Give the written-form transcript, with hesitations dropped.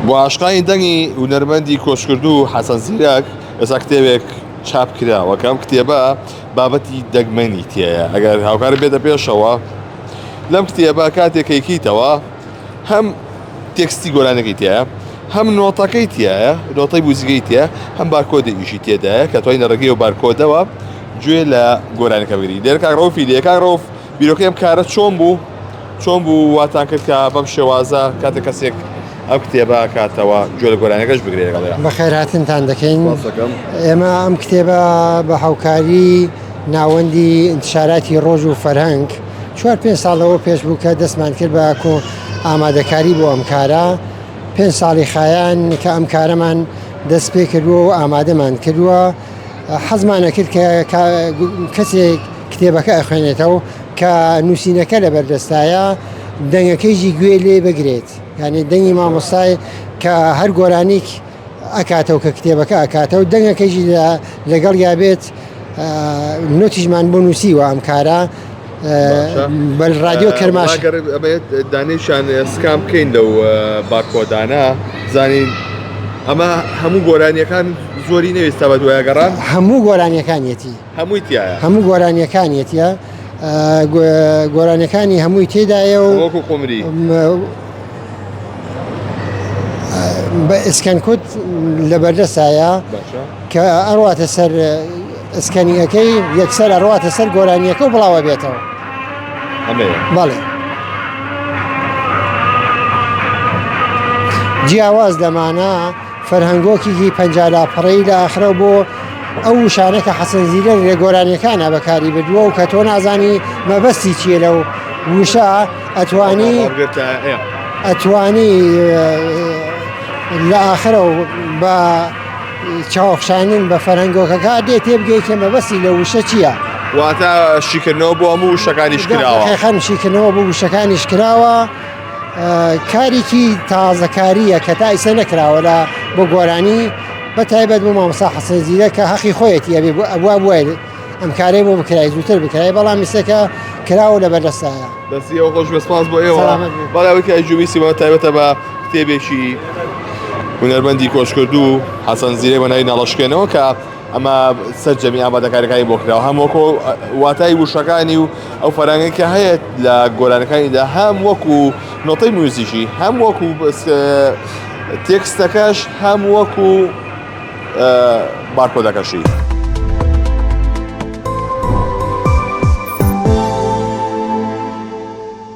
بۆ عاشقانی دەنگی هونەرمەندی کۆچکردوو حەسەن زیرەک ئێستا کتێبێک چاپ کراوە کە ئەم کتێبە بابەتی دەگمەنی تێیە ئەگەر هاوکار بێتە پێشەوە لەم کتێبە کاتێک کەیکیتەوە هەم تێکستی گۆرانەکەی تایە هەم نۆتەکەی تایە نۆتەی موزیکەی تیا هەم بارکۆدێکیشی تێدایە کە توانین لە ڕێگەی و بارکۆدەوە گوێ لە گۆرانەکە بگری لێرە کاک ڕەوفی لێ کاک ڕەوف بیرۆکەی ئەم کارە چۆن بوو چۆن بوو واتان کرد کە بەم شێوازە کاتێک کەسێک ئەم کتێبە کاتەوە گوێ لە گۆرانەکەش بگرێت لەگەڵیا بەخێرهاتنتان دەکەین ئێمە ئەم کتێبە بە هاوکاری ناوەندی ئینتشاراتی ڕۆژ و فەرهەنگ چوار پێنج ساڵ لەوە پێش بوو کە دەستمان کرد بە کۆ ئامادەکاری بۆ ئەم کارە پێنج ساڵی خایان کە ئەم کارەمان دەست پێ کردووە و ئامادەمان کردووە حەزمانە کرد کە کەسێک کتێبەکە ئەخوێنێتەوە کە نووسینەکە لە بەردەستایە دەنگەکەیشی گوێ لێ بگرێت یعنی دەنگی مامۆستای کە هەر گۆرانیک ئەکاتەوە کە کتێبەکە ئەکاتەوە دەنگەکەیشی لەگەڵ یا بێت نۆتیشمان بۆ نووسیوە ئەم کارە بەل رادیۆ کرماش دانیشان سکام بکەین لەو بارکۆدانە زانین ئەمە هەموو گۆرانیەکان زۆری نەویستا بە دوای گەڕان هەموو گۆرانیەکانیەتی هەمووی تایە هەموو گۆرانیەکانیەتە گۆرانیەکانی هەمووی تێدایە و وەکو قمری بە ئسکەنکوت لە بەردەسایە کە ئەڕواتە سەر ئسکەنیەکەی یەکسەر ئەڕواتە سەر گۆرانیەکە و بڵاوە بێتەوە بەڵێ جیاواز لەمانە فەرهەنگۆکێکی 50 لاپەڕەی لە ئاخرەوە بۆ ئەو وشانە کە حەسەن زیرەک لە گۆرانیەکانە بەکاری بردووە و کە تۆ نازانی مەبەستی چییە لەو وشە ئەتوانی ئەتوانی لە ئاخرەوە بە چاوخشانن بە فەرهەنگۆکەکە دێ تێبگەی کە مەبەستی لە وشە چییە. واتە شیکردنەوە بۆ هەموو وشەکانیش کراوە. دەقیقەن شیکردنەوە بۆ وشەکانیش کراوە. کارێکی تازەکارییە کە تا ئیسە نەکراوە لە بۆ گۆرانی بە تایبەت بۆ مامۆستا حەسەن زیرەک کە هەقی خۆیەتی ئەبێ ئەبوا بوایە ئەم کارەی بۆ بکرای زووتر بکرای بەڵام ئیسەکە کراوە لە بەردەستایە. دەستی ئێوە خۆش بێت سپاس بۆ ئێوە. بەڵێ ئەوەی کە جوویسی بە تایبەتە بە کتێبێکی هونەرمەندی کۆچکردوو حەسەن زیرەک بە ناوی ناڵەشکێنەوە کە ئەمە سەرجەمی ئامادەکاریەکانی بۆ کراوە هەم وەکو واتای وشەکانی و ئەو فەرهەنگەی کە هەیە لە گۆرانەکانیدا هەم وەکو نۆتەی میوزیکی هەم وەکو تێکستەکەش هەم وەکو بارکۆدەکەشی.